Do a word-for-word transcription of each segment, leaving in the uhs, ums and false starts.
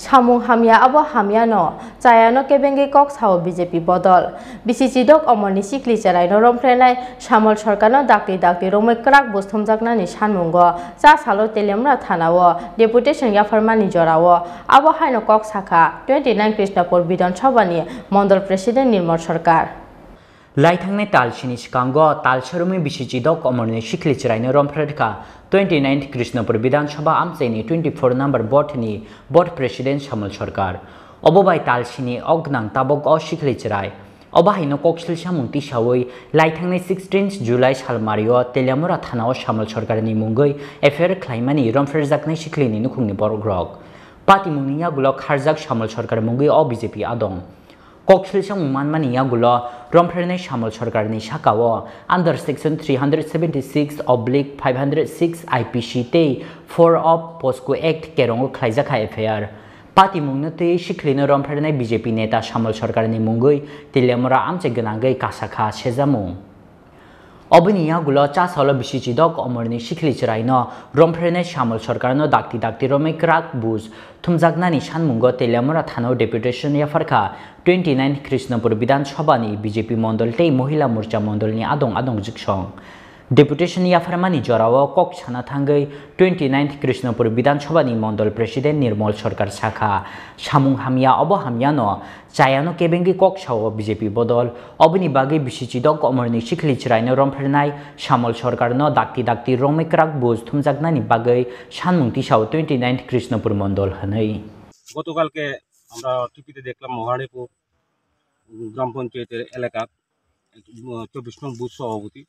Samung hamya abo hamyano, chayano kebengwi kok sao B J P bodol. Bisi chidok omorni sikli cheraino romphrenai Samol Sarkarno dakti dakti romwi kwrak busthumjaknani sanmungo cha salo Teliamura thanao deputation yapharmani jorao abo haino kok sakha twenty nine Krishnapur Bidhan Sabhani Mondol President Nirmal Sarkar. Laithangnai talsini swkango talsa romwi bisi chidok omorni sikli cheraino romphre rwkha twenty ninth Krishnapur Bidhan Sabha amchaini twenty four number board ni board president Samol Sarkar. Obo bai talsini o gwnang tabok o sikli cherai. Obo haino koksil samung tisawi laithangnai sixteenth July salmario Teliamura thanao Samol Sarkarni mungwi F I R khlaimani romphrejaknai siklini nukhungni borokrok. Patimungni yagulo kharjak Samol Sarkar mungwi o B J P adong. Koksil samung manmani yagulo romphrenai Samol Sarkarni sakao under section three hundred seventy six oblique five hundred six I P C tei four of POCSO Act kerongo khlaijakha F I R. Patimungno tei sikhlino romphrenai B J P neta Samol Sarkarni mungwi Teliamura amchai gwnangwi kasakha sejamung. Oboni yagulo cha salo bisi chidok omorni sikli cheraino romphrenai Samol Sarkarno dakti dakti romwi kwrak buj thumjaknani sanmungo Teliamura thanao deputation yapharkha twenty nine Krishnapur Bidhan Sabhani B J P Mondol tei Mohila Morcha Mondolni adong adong jiksong. Deputation yapharmani jorao kok sana thangwi twenty ninth Krishnapur Bidhan Sabhani Mondol President Nirmal Sarkar sakha, samung hamya obo hamyano, chayano kebengwi kok sao B J P bodol. Oboni bagwi bisi chidok omorni sikli cheraino romphrenai Samol Sarkarno dakti dakti romwi kwrak buj thumjaknani bagwi sanmung tisao twenty ninth Krishnapur Mondol hwnwi. গতকালকে আমরা টিভিতে দেখলাম মহারানীপুর গ্রাম পঞ্চায়েতের এলাকার চব্বিশ নং বুথ সভাপতি,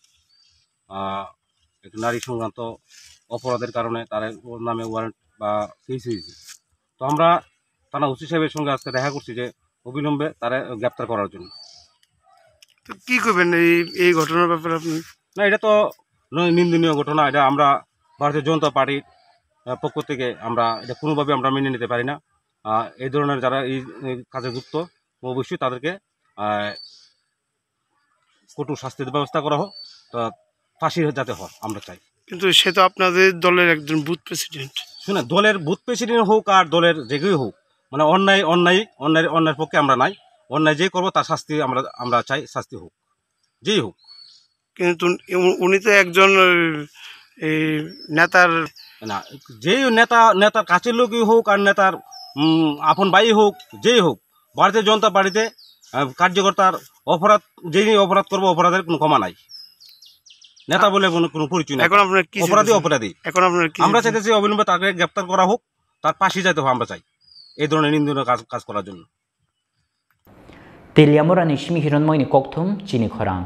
আহ, একটি নারী সংক্রান্ত অপরাধের কারণে তার নামে ওয়ারেন্ট বা কেস হয়েছে। তো আমরা থানা ওসি সাহেবের সঙ্গে আজকে দেখা করছি যে অবিলম্বে তারা গ্রেপ্তার করার জন্য। তো কি করবেন এই, এই ঘটনার ব্যাপারে আপনি? না, এটা তো ন-, নিন্দনীয় ঘটনা। এটা আমরা ভারতীয় জনতা পার্টির, আহ, পক্ষ থেকে আমরা এটা কোনোভাবে আমরা মেনে নিতে পারি না। আহ, এই ধরনের যারা এই, এই কাজে যুক্ত, অবশ্যই তাদেরকে, আহ, কঠোর শাস্তির ব্যবস্থা করা হোক, তা ফাঁসি যাতে হয়, আমরা চাই। কিন্তু সে তো আপনাদের দলের একজন বুথ প্রেসিডেন্ট। শুনে, দলের বুথ প্রেসিডেন্ট হোক আর দলের যে কেউ হোক, মানে, অন্যায়, অন্যায়, অন্যায়ের, অন্যায়ের পক্ষে আমরা নাই। অন্যায় যে করবো, তার শাস্তি আমরা, আমরা চাই, শাস্তি হোক, যেই হোক। কিন্তু উনি, উনি তো একজন, এই, নেতার না, যেই নেতা, নেতার কাছের লোকই হোক আর নেতার, উম, আপন ভাই হোক, যেই হোক, ভারতীয় জনতা পার্টিতে, আহ, কার্যকর্তার অপরাধ, যেই অপরাধ করবো, অপরাধের কোনো ক্ষমা নাই। নেতা বলে কোনো, কোনো পরিচয় নাই। এখন আপনারা কি অপরাধী, চাইতেছেন? অপরাধী। এখন আপনারা কি আমরা চাইতেছেন? চাইতেছি অবিলম্বে তাকে গ্রেপ্তার করা হোক, তার ফাঁসি যাতে হয়, আমরা চাই এই ধরনের নিন্দনীয় কাজ, কাজ করার জন্য। Teliamurani simi hiron moini kokthum chini khorang.